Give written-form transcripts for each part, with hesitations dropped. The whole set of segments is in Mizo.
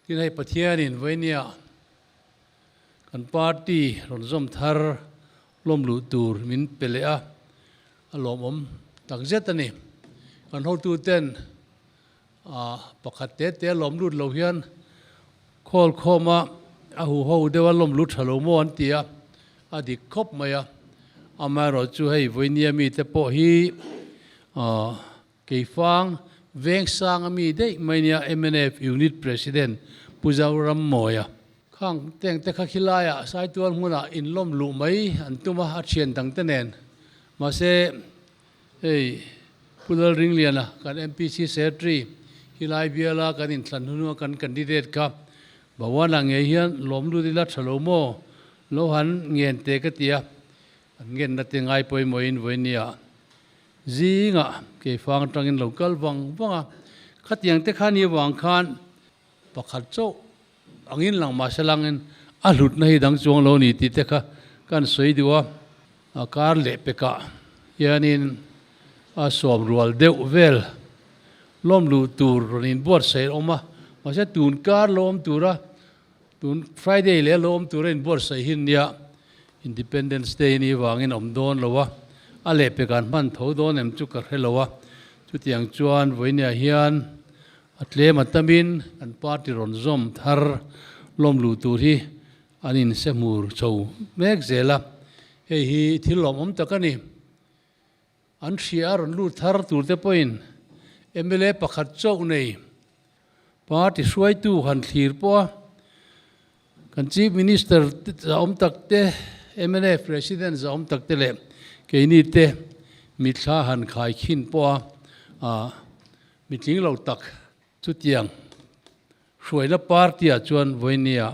Tin hei Pathianin vawinia kan party rawn zawm thar lawm luh tur min pe leh a, a lawmawm takzet a ni. Kan hotuten pakhat te te lawm lut lo hian khawl khawma a huho deuha lawm lut tha lo maw an ti a, a dik khawp mai a. Amaherawhchu hei vawinia mite pawh hi Keifang Vengsang a mi daih mai nia mnf Unit President Pu Zorammawia khang teng te kha khilaiah Saitual hmunah inlawm luh mai an tum a, a thian dang te nen. Mahse hei Pu Lalringliana kan MPC Secretary khilai biala kan inthlan hnua kan candidate kha Bhawana ngei hian lawm lut ila tha lo maw lo han ngen te ka ti a, an ngenna te ngai pawimawhin vawinia Zingah keifang atangin lo kal vang vang a, khatiang te kha ni avang khan pakhat chauh angin lang mah se langin a hlutna hi dang chuang lo ni tih te kha kan sawi duh a, a kar leh pekah hianin a sawm rual deuh vel lawm luh tur rawn inbuatsaih a awm a, mahse tun kar lo awm tura tun Friday leh lo awm tura inbuatsaih hi nia Independence Day ni vangin awm dawn lo a, a lehpek an hman tho dawn em chu ka hre lo a, chutiang chuan vawinia hian a tlem a tamin kan party rawn zawm thar lawm luh tur hi an inse hmur chho mek zel a, hei hi thil lawmawm tak a ni. An hria a rawn lut thar tur te pawhin mla pakhat chauh nei party hruaitu han thlir pawh a, kan Chief Minister zahawm tak te, mla President zahawm tak te leh keini te mitthla han khai khin pawh a, mitling lo tak chutiang hruaina party ah chuan vawinia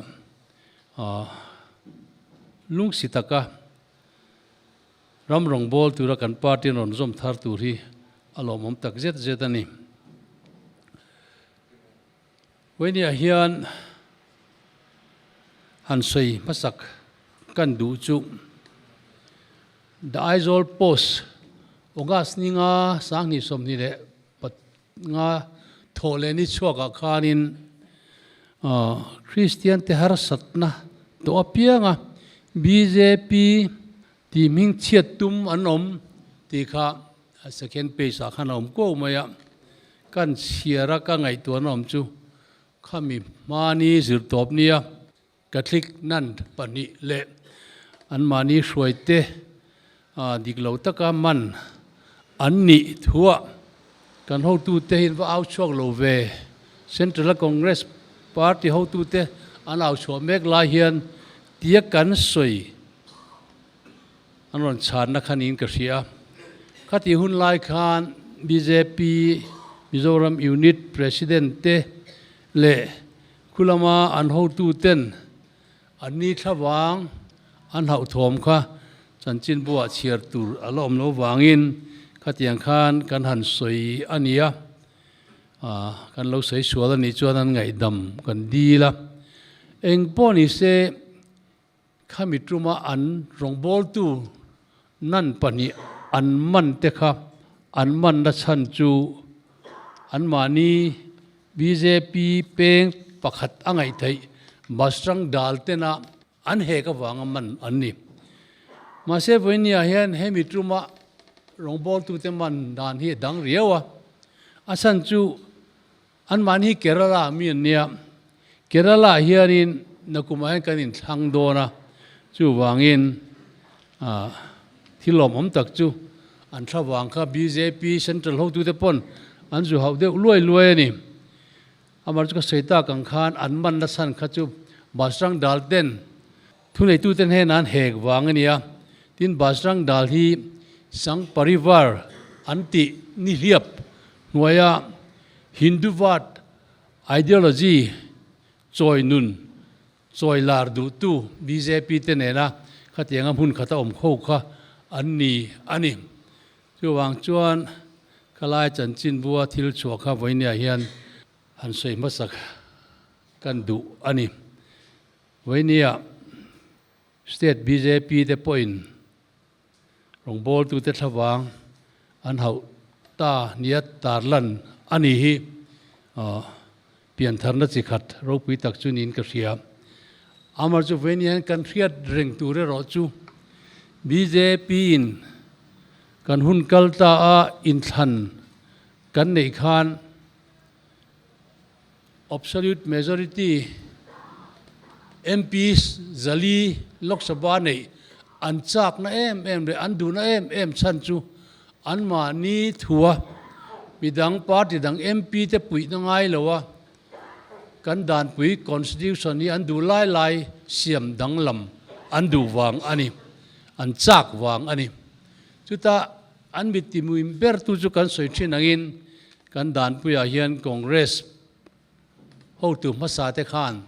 lungsi taka Ram rawngbâwl tura kan party rawn zawm thar tur hi a lawmawm tak zet zet a ni. Vawinia hian han sawi hmasak kan duh chu The Aizawl Post August ni nga sanghnih sawmhnih leh nga thawh leh ni chhuakah khanin Kristian te harsatna tawh apianga bjp tih hming chhiat tum an awm tih kha second page ah khan a awm kuau mai a, kan chhiar a ka ngaihtuahna awm chu khami hmani zirtawp nia Catholic nun pahnih leh anmahni hruaite dik lo taka man an nih thuah kan hotute hi an va au chhuak lo ve. Central-a Congress party hotute an au chhuah mek lai hian tia kan sawi an rawn chhanna kha niin ka hria. Khati hun lai khan bjp Mizoram Unit President te leh Khu lama an hotuten an ni thlavang an hauhthawm kha chanchinbuah chhiar tur a la awm lo vangin khatiang khan kan han sawi a ni a, kan lo sawi sual a nih chuan an ngaihdam kan dil a. Eng pawh ni se Khami tuma an rawngbawltu nan pahnih an man te kha an manna chhan chu anmahni bjp peng pakhat a ngaih theih Bajrang Dal tena an hek avanga man an ni. Mahse vawinia hian hemi tuma rawngbawltute man dan hi a dang riau a, a chhan chu Anmahni Kerala mi an nia. Kerala ah hianin nakumah hian kan inthlang dawn a, chuvangin thil lawmawm tak chu an thlavang kha bjp central hotute pawn an zu hauh deuh luai luai a ni. Amah chu ka sawi tak ang khan an man nasa kha chu Bajrang Dal ten thuneitute hnenah an hek vang a nia. Tin Bajrang Dal hi Sangh Parivar an tih nihliap hnuaia Hinduvat ideology chawi nun, chawi lar duhtu bjp te nena khatianga hmun khata awm kho kha an ni a ni. Chuvang chuan khalai chanchinbua thil chhuah kha vawinia hian han sawi hmasak kan duh a ni. Vawinia state bjp te pawhin Rawngbawltute thlavang an hauh ta nia tarlan a ni hi. Piantharna chi khat ropui tak chu niin ka hria. Amar chu vawiin hian kan hriat reng tur erawh chu bjp in kan hun kal ta a inthlan kan neih khan Absolute majority MPs 400 Lok Sabha neih an chakna em em leh an duhna em em chhan chu anmahni thua midang party dang MP te puihna ngai lo a, kan danpui Constitution hi an duh lai lai siam danglam an duh vang a ni, an chak vang a ni. Chutah an mittimuim bertu chu kan sawi thin angin Kan danpuiah hian Congress hotu hmasa te khan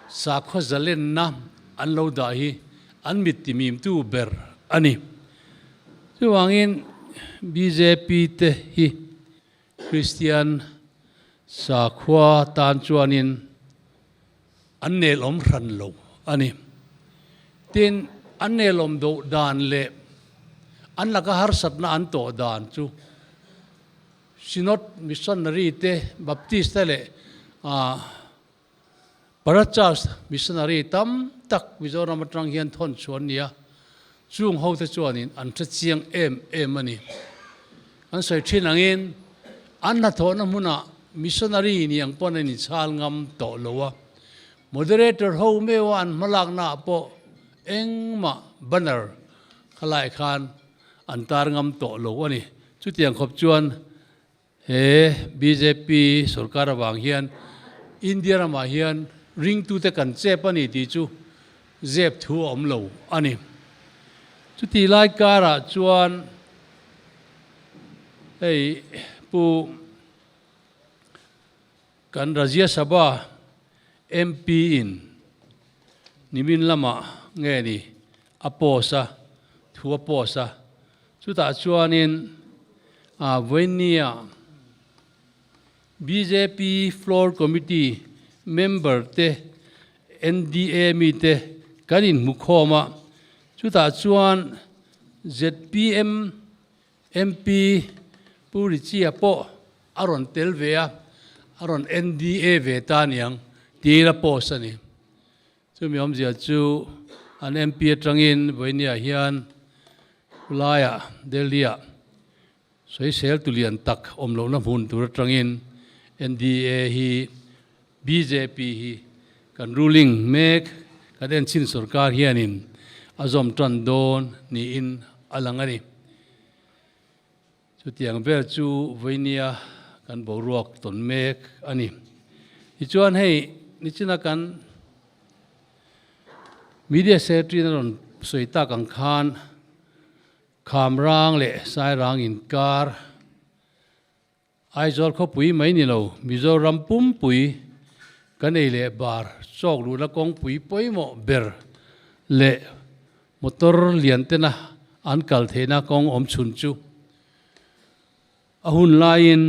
sakhaw zalenna an lo dah hi an mit timimtu ber a ni. Chuvangin bjp te hi Kristian sakhua tan chuanin an nelawm hran lo a ni. Tin, an nelawm doh dan leh an laka harsatna an tawh dan chu Synod Missionary te, Baptist te leh Parachurch Missionary tam tak Mizoram atang hian thawn chhuah an ni a, chung hote chuanin an hre chiang em em a ni. Kan sawi thin angin an hnathawhna hmunah missionary ni ang pawn an inchhal ngam tawh lo a, moderator ho meuha an hmalaknaah pawh engmah banner khalai khan an tar ngam tawh lo a ni. Chutiang khawp chuan He bjp sorkar avang hian India ramah hian ringtute kan chep a ni tih chu zep thu a awm lo a ni. Chuti lai karah chuan hei Pu kan Rajya Sabha MP in nimin lamah nge ni a post a, thu a post a. Chutah chuanin vawinia bjp Floor Committee member te NDA mite kan inhmu khawm a, chutah chuan zpm MP Pu Richie-a pawh a rawn tel ve a, a rawn NDA ve ta aniang tiin a post a ni. Chumi awmzia chu an MP atangin vawinia hian khulaiah Delhi-ah sawisel tulian tak awm lohna hmun tur atangin NDA hi bjp hi kan ruling mek kan enchhin sorkar hianin a zawm tan dawn niin a lang a ni. Chutiang vel chu vawinia kan boruak tawn mek a ni. Tichuan hei nichina kan Media Secretary a rawn sawi tak ang khan Khamrang leh Sairang inkar Aizawl khawpui mai ni lo Mizoram pumpui kan ei leh bar chawk luhna kawngpui pawimawh ber leh Motor lian tena an kal theihna kawng awm chhun chu a hun laiin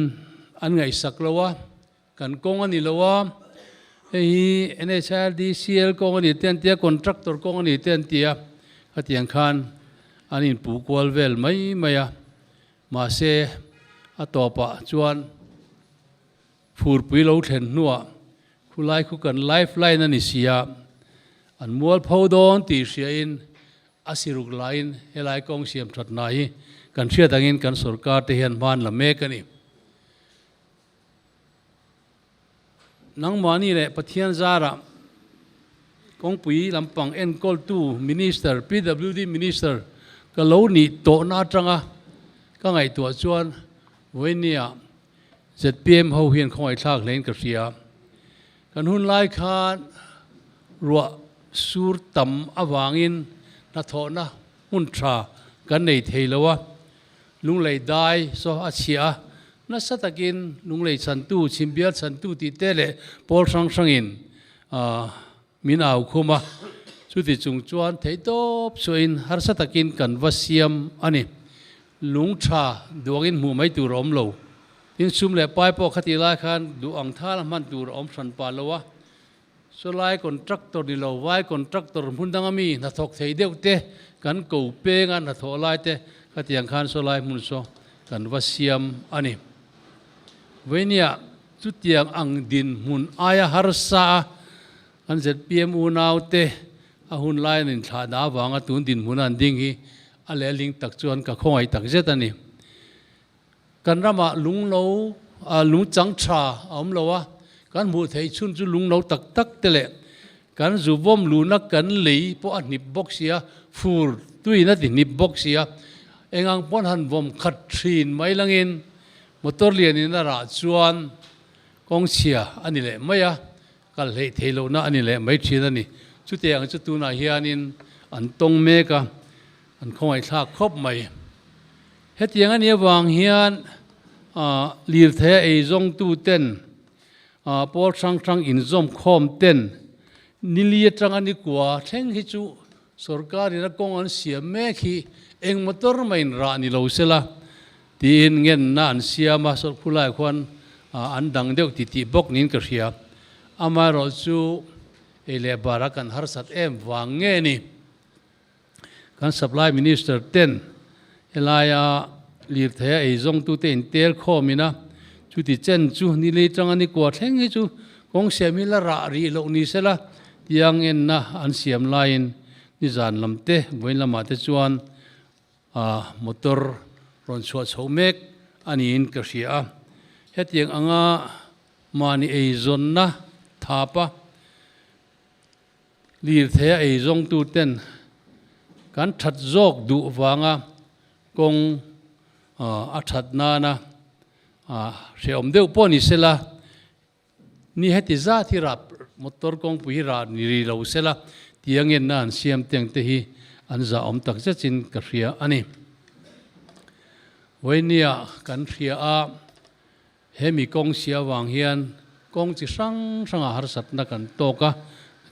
an ngaihsak lo a, kan kawng a ni lo a, hei hi NHIRDCL kawng a ni te an ti a, contractor kawng a ni te an ti a, khatiang khan an inpuh kual vel mai mai a, mahse a tawpah chuan Furpui lo thlen hnuah khulai khu kan lifeline a ni si a, an mualpho dawn tih hriain a siruk laiin helai kawng siam that hna hi kan hriat angin kan sorkar te hian hman la mek a ni. Nangmahni leh Pathian zarah kawngpui lampang enkawltu Minister, PWD Minister ka lo nih tawhna atanga ka ngaihtuah chuan vawinia Zpm ho hian khawngaihthlak hlein ka hria. Kan hun lai khan ruah sur tam avangin hnathawhna hmun tha kan nei thei lo a, lunglei dai saw a chhia a, nasa takin lunglei chhantu, chhimbial chhantu tih te leh pawl hrang hrangin min au khum a, chuti chung chuan theihtawp chhuahin harsa takin kan va siam a ni. Lung tha duangin hmuh mai tur a awm lo. Tin, sum leh pai pawh khatih lai khan duh ang thal a hman tur a awm hran pah lo a. Sawlai contractor ni lo, vai contractor hmun danga mi hnathawk thei deuh te kan ko peng a hnathawh lai te khatiang khan sawlai hmun saw kan va siam a ni. Vawinia. Chutiang ang dinhmun aia harsa a kan zpm unaute a hun lai an inthlahna avanga tun dinhmun an ding hi a lehling tak chuan ka khawngaih tak zet a ni. Kan ramah lunglo lungchang tha a awm lo a, kan hmuh theih chhun chu lunglo tak tak te leh kan zu vawm luhna kan lei pawh a hnip bawk si a, fur tuiin a ti hnip bawk si a, eng ang pawn han vawm khat thin mai langin motor lianin a rah chuan kawng chhia a ni leh mai a, kal hleih theih lohna a ni leh mai thin a ni. Chutiang chu tunah hianin an tawng mek a, an khawngaihthlak khawp mai. Hetiang a nih avang hian lirthei a eizawngtu ten pawl hrang hrang inzawm khawm ten nili atanga nikua thleng hi chu sorkarin a kawng an siam mek hi eng motor mah in rah ni lo sela tiin ngenna an siam a, sawrkhulai khuan an dang deuh titih bawk niin ka hria. Amaherawhchu ei leh bara kan harsat em vang nge ni? Kan Supply Minister ten helaia lirtheia eizawngtute intel khawmin a, chuti chen chu nilei tanga nikua thleng hi chu kawng siam hi la rah rih loh ni sela tiang enna an siam laiin nizan lam te vawiin lamah te chuan motor rawn chhuah chho mek a niin ka hria a. Hetiang anga mahni eizawnna thapa Lirtheia eizawngtuten kan that zawk duh vanga kawng a that nana hrehawm deuh pawh ni sela, ni heti zat hi rah motor kawngpui hi rah ni ri lo sela tia ngenna an siam teng te hi an zahawm tak zetin ka hria a ni. Vawinia kan hria a. Hemi kawng si avang hian kawng chi hrang hrangah harsatna kan tawk a,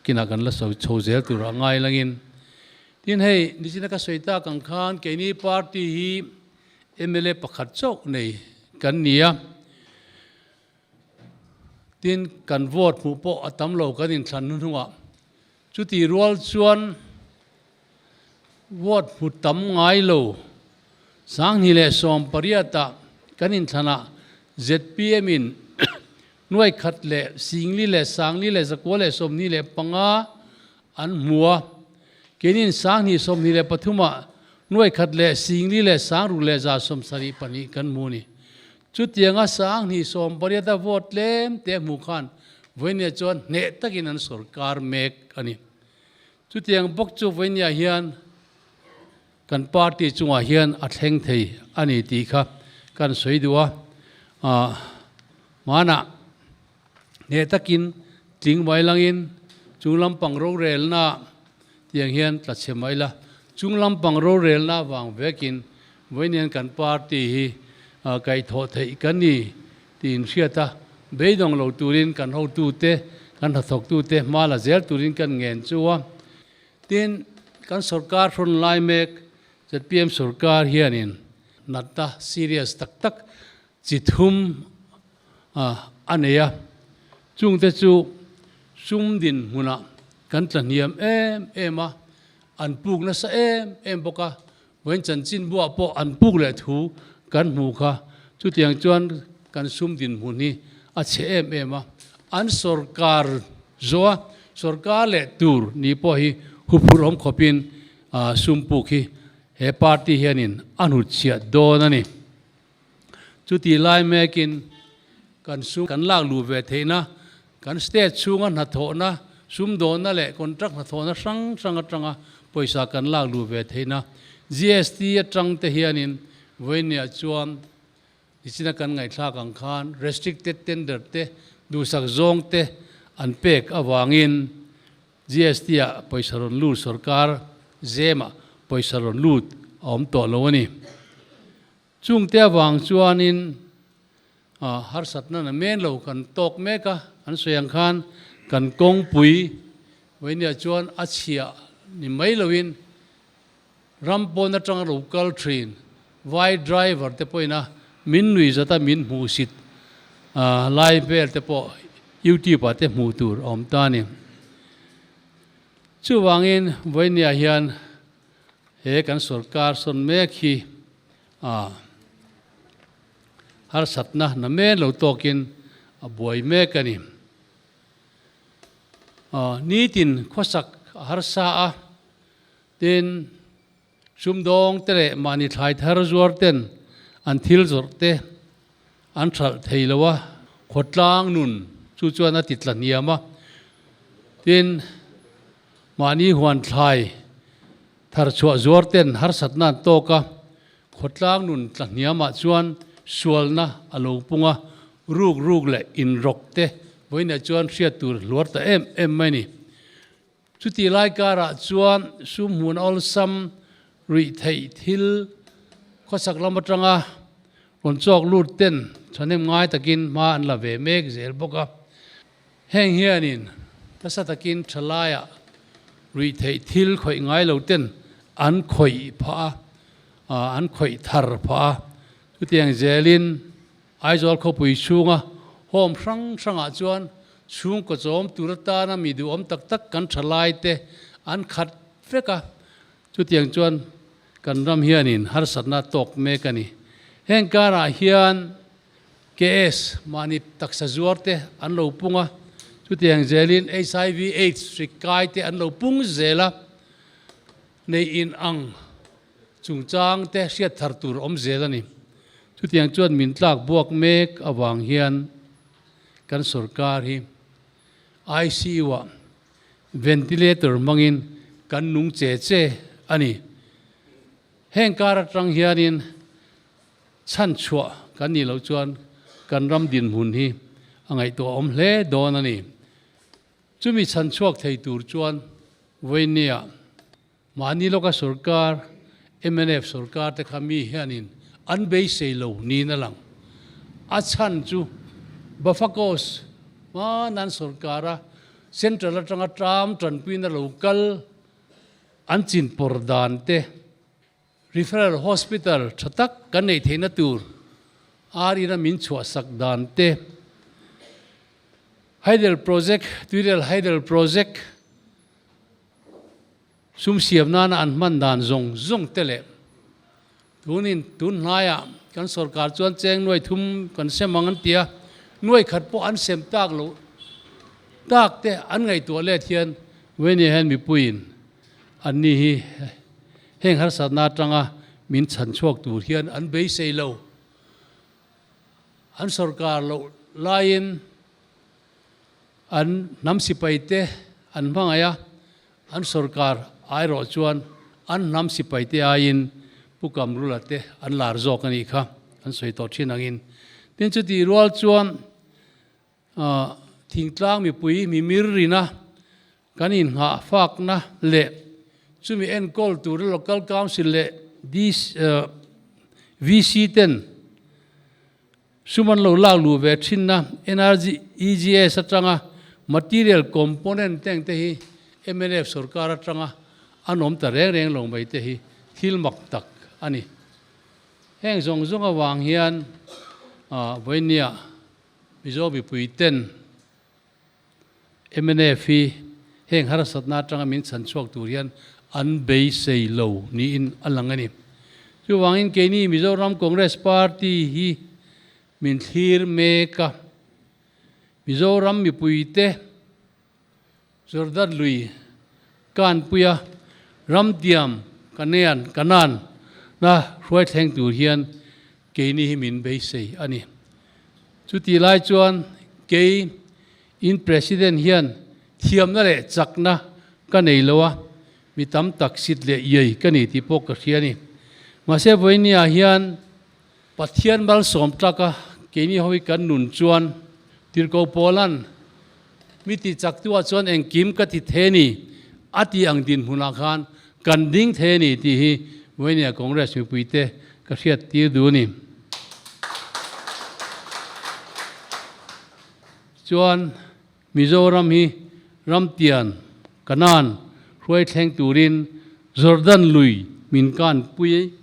kinah kan la sawi chho zel tur a ngai langin. Tin hei, nichina ka sawi tak ang khan keini party hi mla pakhat chauh nei kan ni a, tin kan vote hmuh pawh a tam lo kan inthlan hnuhnungah. Chuti rual chuan Vote hmu tam ngai lo. 2018 ah kan inthlanah zpm in nuai khat leh singli leh sangli leh zakua leh 25 an hmu a, keinin 2023 ah nuai khat leh singli leh sangruk leh 172 kan hmu a ni. Chutianga 2018 a vote tlem te hmuh khan vawinia chuan hneh takin an sawrkar mek a ni. Chutiang bawk chu vawinia hian kan party chungah hian a thleng thei a ni tih kha kan sawi duh a. Hmanah hneh takin tling mai langin chung lampang rorelna tiang hian tla chhe mai la. Chung lampang rorelna vang vekin vawiin kan party hi kaihthawh theih kan ni tiin hriat a, beidawng lo turin kan hotute, kan hnathawktute hma la zel turin kan ngen chu a. Tin, kan sorkar hrawn lai mek zpm sorkar hianin natna serious tak tak chi thum a nei a, chungte chu sum dinhmunah kan tlahniam em em a, an puk nasa em em bawk a, Vawiin chanchinbuah pawh an puk leh thu kan hmu kha. Chutiang chuan kan sum dinhmun hi a chhe em em a, an sorkar zawha sorkar leh tur ni pawh hi huphurh awm khawpin sum puk hi he party hianin a hnutchhiah dawn a ni. Chuti lai mekin kan sum kan lak luh ve theihna, kan state chhunga hnathawhna, sumdawnna leh contract hnathawhna hrang hrang atanga pawisa kan lak luh ve theihna GST atang te hianin vawinia chuan nichina kan ngaihthlak ang khan restricted tender te duhsak zawng te an pek avangin GST ah pawisa rawn lut sorkar zem ah pawisa rawn lut a awm tawh lo a ni. Chungte avang chuanin harsatna na men lo kan tawk mek a, an sawi ang khan kan kawngpui vawinia chuan a chhia ni mai loin ram pawn atanga lo kal thin vai driver te pawhin a min nui zata min hmuhsit lai vel te pawh YouTube ah te hmuh tur a awm ta a ni. Chuvangin vawinia hian He kan sorkar sawn mek hi a harsatna na men lo tawkin a buai mek a ni. Nitin khawsak a harsa a, tin sumdawng te leh mahni thlai thar zuar ten an thil zawrh te an hralh thei lo a, khawtlang nun chu chuan a ti tla hniam a, tin mahni huan thlai thar chhuah zuar ten harsatna an tawk a, Khawtlang nun tla hniamah chuan sualna a lo pung a, ruk ruk leh inrawk te vawiinah chuan hriat tur hluar ta em em mai a ni. Chutih lai karah chuan sum hmun awlsam ruih theih thil khawsak lam atanga rawn chawk lut ten thahnem ngai takin hma an la ve mek zel bawk a. Heng hianin nasa takin thalaiah ruih theih thil khawih ngai lo ten an khawih phah a, an khawih thar phah a. Chutiang zelin Aizawl khawpui chhunga home hrang hrangah chuan chhungkaw chawm tur atana mi duhawm tak tak kan thalai te an khat vek a. Chutiang chuan kan ram hianin harsatna tawk mek a ni. Heng karah hian KS, mahni taksa zuar te an lo pung a, chutiang zelin hiv aids hri kai te an lo pung zel a, nei in ang chungchang te hriat thar tur awm zel a ni. Chutiang chuan min tlak buak mek avang hian kan sorkar hi ICU ah ventilator hmangin kan nung che che a ni. Heng kar atang hianin Chhan chhuah kan nih loh chuan kan ram dinhmun hi a ngaihtuah awm hle dawn a ni. Chumi chhan chhuak thei tur chuan Vawinia mahni lawka sorkar, mnf sorkar te kha mi hianin an beisei lo niin a lang. A chhan chu Bafakos hmanan sorkara central atanga tram tanpuina lo kal an chinpawr dan te, Referral Hospital tha tak kan neih theihna tur ar ina min chhuahsak dan te, Hydel Project, Tuirial Hydel Project sum siam nana an hman dan zawng zawng te leh tunin tun hnaiah kan sorkar chuan cheng nuai thum kan sem ang an ti a, nuai khat pawh an sem tak loh tak te an ngaihtuah let hian Venia hian mipuiin Anni hi heng harsatna atanga min chhan chhuak tur hian an beisei lo. An sorkar loh laiin an hnam sipaite an hmangaih a, an sorkar airawh chuan an hnam sipaite aiin Pu Kamrula te an lar zawk a nih kha an sawi tawh thin angin. Tin, chutih rual chuan thingtlang mipui mimir rina Kan inghah fakna leh chumi enkawl tura Local Council leh VC ten sum an lo lak luh ve thinna NREGS atanga material component te ang te hi mnf sorkar atanga an awm ta reng reng lo mai te hi thil mak tak a ni. Heng zawng zawng avang hian vawinia Mizo mipui ten Mnf hi heng harsatna atanga min chhan chhuak tur hian an beisei lo niin a lang a ni. Chuvangin keini Mizoram Congress Party hi min thlir mek a, Mizoram mipuite Jordan lui kanpuia ramtiam Kanean Kanaan na hruai thleng tur hian keini hi min beisei a ni. Chutih lai chuan kei in President hian thiamna leh chakna ka nei lo a, mi tam tak sit leh iai ka ni tih pawh ka hria a ni. Mahse vawinia hian Pathian malsawm tlaka keini ho hi kan nun chuan Tirhkoh Paula'n mi ti chaktuah chuan engkim ka ti thei a ni a tih ang dinhmunah khan kan ding thei a ni tih hi vawinia Congress mipuite ka hriat tir duh a ni. Chuan Mizoram hi ramtian Kanan hruai thleng turin Jordan lui min kanpui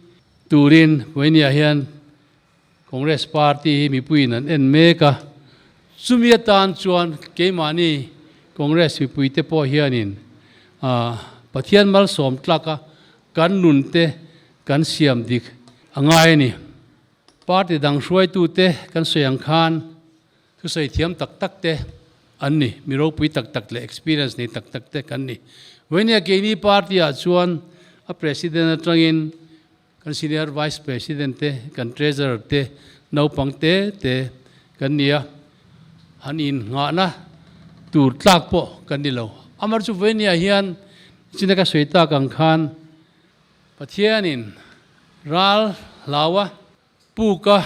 turin vawinia hian Congress party hi mipuiin an en mek a, chumi atan chuan keimahni Congress mipuite pawh hianin Pathian malsawm tlaka kan nunte kan siam dik a ngai a ni. Party dang hruaitute kan sawi ang khan. Thusawi thiam tak tak te an ni, mi ropui tak tak leh experience nei tak tak te kan ni. Vawinia keini party ah chuan a president atangin kan senior vice president te, kan treasurer te, naupang te te kan ni a, han innghahna tur tlak pawh kan ni lo. Amar chu vawinia hian china ka sawi tak ang khan Pathianin ral hlaua Puka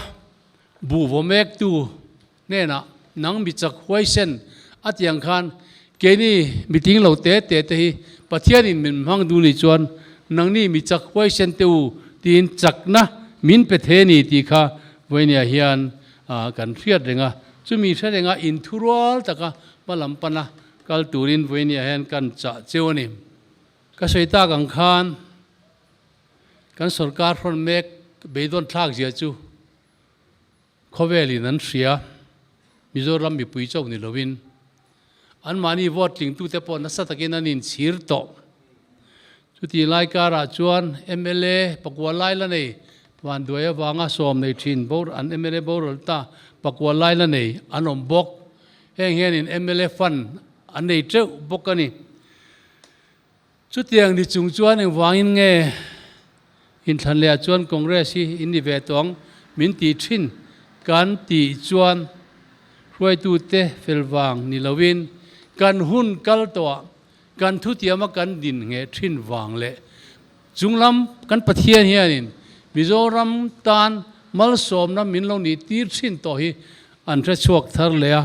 buh vaw mektu hnenah nang mi chak huaisen a ti ang khan keini miting lo te te te hi Pathianin min hmang duh ni chuan nangni mi chak huaisen te u tiin chakna min pe the ni tih kha vawinia hian kan hriat reng a. Chumi hre renga inthurual taka hma lam pana kal turin vawinia hian kan chah cheu a ni. Ka sawi tak ang khan Kan sorkar hrawn mek beidawn thlak zia chu khawvelin an hria, Mizoram mipui chauh ni lovin anmahni vote tlingtute pawh nasa takin an inchhir tawh. Chutih lai karah chuan mla pakua lai la nei vanduai avanga sawm nei thin bor an mla boral ta pakua lai la nei an awm bawk. Heng hianin mla fund an nei teuh bawk a ni. Chutiang ni chung chuan engvangin nge inthlan leh ah chuan Congress hi in ni ve tawh ang min tih thin kan tih chuan hruaitute fel vang ni loin kan hun kal tawh ah kan thutiama kan din ngheh thin vang leh chunglam kan Pathian hianin Mizoram tan malsawmna min lo nih tir thin tawh hi an hrechhuak thar leh a.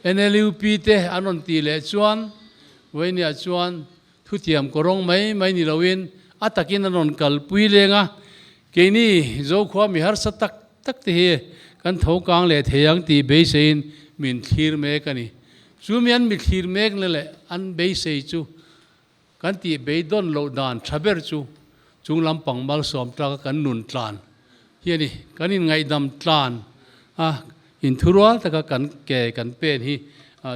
NLUP te an rawn tih leh chuan Vawinia chuan thutiam kawrawng mai mai ni loin a takin an rawn kalpui leng a, keini Zokhua mi harsa tak tak te hi kan tho kang leh thei ang tih beiseiin min thlir mek a ni. Chu mi an mi thlir mek na leh an beisei chu kan tih beidawn loh dan tha ber chu chung lampang malsawm tlaka kan nun tlan hi a ni. Kan inngaihdam tlan a, inthurual taka kan ke kan pen hi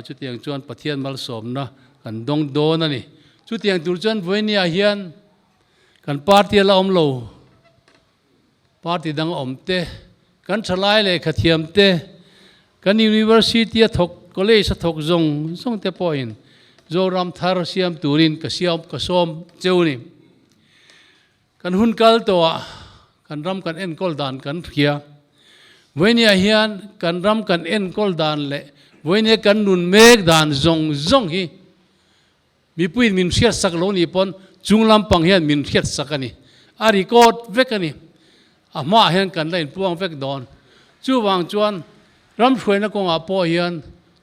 chutiang chuan Pathian malsawmna kan dawng dawn a ni. Chutiang tur chuan vawinia hian kan party a la awm lo, party dang a awm te, kan thalai lehkha thiam te, kan university a thawk, college a thawk zawng zawng te pawhin Zoram thar siam turin ka siam ka sawm cheu a ni. Kan hun kal tawhah kan ram kan enkawl dan kan hria. Vawinia hian kan ram kan enkawl dan leh vawinia kan nun mek dan zawng zawng hi mipuiin min hriatsak lo nih pawn chung lampang hian min hriatsak a ni. A record vek a ni. A hmaah hian kan la inpuang vek dawn. Chuvang chuan ram hruaina kawngah pawh hian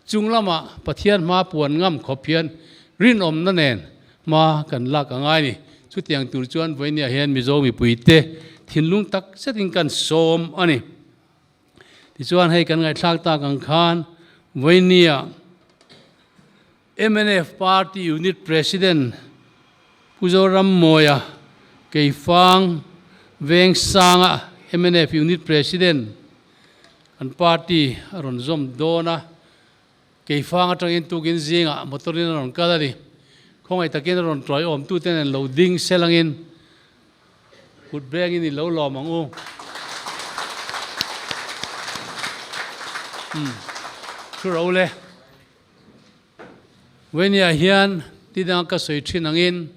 chung lamah Pathian hma puan ngam khawp hian rinawmna nen hma kan lak a ngai ni. Chutiang tur chuan vawinia hian Mizo mipuite thinlung tak zetin kan sawm a ni. Tichuan hei kan ngaihthlak tak ang khan vawinia mnf Party Unit President Pu Zorammawia Keifang Vengsanga mnf Unit President Kan party a rawn zawm dawn a, Keifang atangin tukin zingah motor in a rawn kal a ni. Khawngaih takin a rawn tuai awm tute nen lo ding selangin kut bengin i lo lawm ang u. Umm thu ro le. Vawinia hian ti danga ka sawi thin angin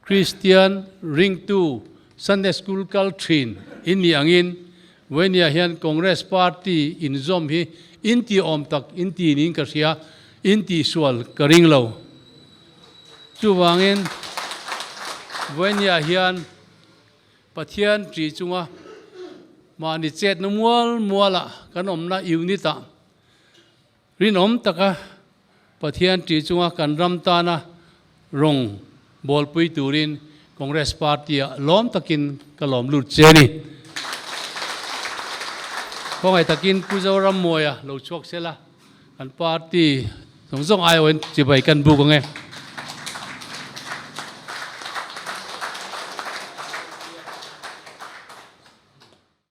Kristian ringtu Sunday School kal thin in nih angin vawinia hian Congress Party inzawm hi in ti awm tak in ti niin ka hria, in ti sual ka ring lo. Chuvangin vawinia hian Pathian ṭi chunga mahni chetna mual muala kan awmna unit-ah Rinawm taka Pathian ṭih chunga kan ram tana rawng bawlpui turin Congress Party-ah lawm takin ka lawm lut che a ni. Khawngaih takin Pu Zorammawia lo chhuak sela kan party zawng zawng aiawhin chibai kan buk ang e.